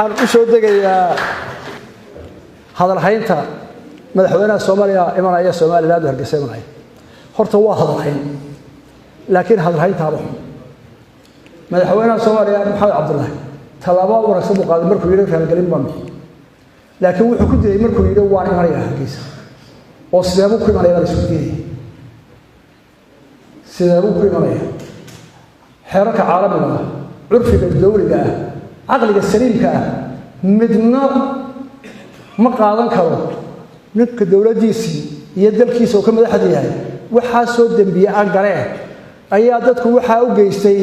Waxaan u soo degayaa hadalhaynta madaxweynaha Soomaaliya imanaya Somaliland, Hargeysa imanaya. Horta waa hadalhayn, laakiin hadalhayntaaba xun. Madaxweynaha Soomaaliya Maxamed Cabdullaahi tallaabo wanaagsan buu qaaday markuu yidhi raalgelin baan bixi, laakiin wuxuu ku dilay markuu yidhi waan imanaya Hargeysa. Oo sideebuu ku imanaya baa la isku diidaya. Sideebuu ku imanaya? Xeerarka caalamiga ah, curfiga dawliga ah, caqliga saliimka ah midna ma qaadan karo. Ninka dowladdiisii iyo dalkiisa oo ka madaxda yahay waxaa soo dembiye aan galee ayaa dadku waxaa u geystay,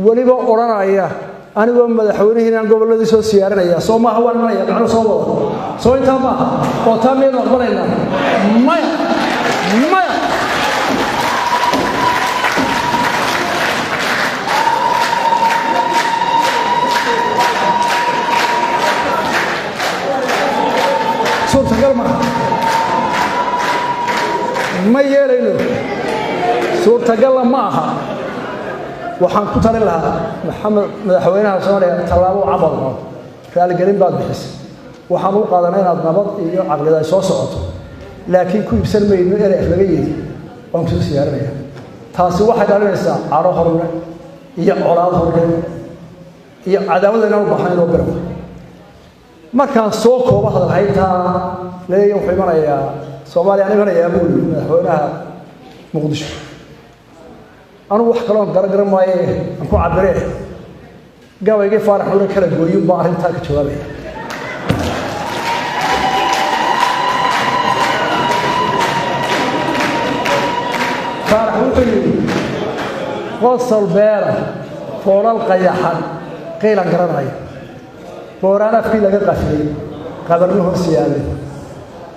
weliba odhanaya anigoo madaxweynihiinaan gobolladii soo siyaarinaya. Soo maaha waan imanaya macno soo wada soo intaa maaha oo taa miyaynu aqbalaynaa? Maya, maya. Suurtagal maaha, ma yeelayno, suurtagalla ma aha. Waxaan ku talin lahaa Maxamed madaxweynaha Soomaaliya tallaabo cabad qado. Raaligelin baad bixisay, waxaan u qaadanay inaad nabad iyo caqlida ay soo socoto, laakiin ku iibsan mayno erey af laga yidhi waan kusoo siyaarinaya. Taasi waxay dhalinaysaa cadho horle iyo colaad horle iyo cadaawada inaan u baahnayn oo birawa. Markaan soo koobo hadalhayntaa leeya, wuxuu imanayaa Soomaaliya, aan imanayaa buu yidhi madaxweynaha Muqdisho. Anugu wax kaloon garan garan maaye aan ku cabiree, gabaygii Faarax Nuure kala gooyun baa arrintaa ka jawaabaya. Faarax wuxuu yidhi: qosol beera, foolal qayaxan, qiilan garanaya, booraan afkii laga qaflay, qabarno hoos yaalay,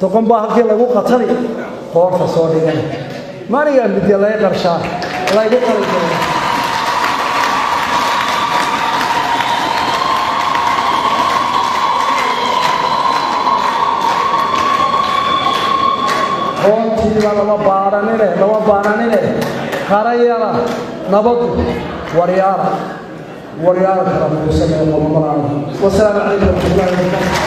doqon baa halkii lagu qatali qoorta soo dhigan, maanigaa midya laga qarshaa laygu qali doono. Qoontiiba lama baaranine, lama baaranine, qarayana nabadu waryaara waryaara kala muusanee qomamalaana. Wasalaamu calaykum waraxmatullahi wabarakatu.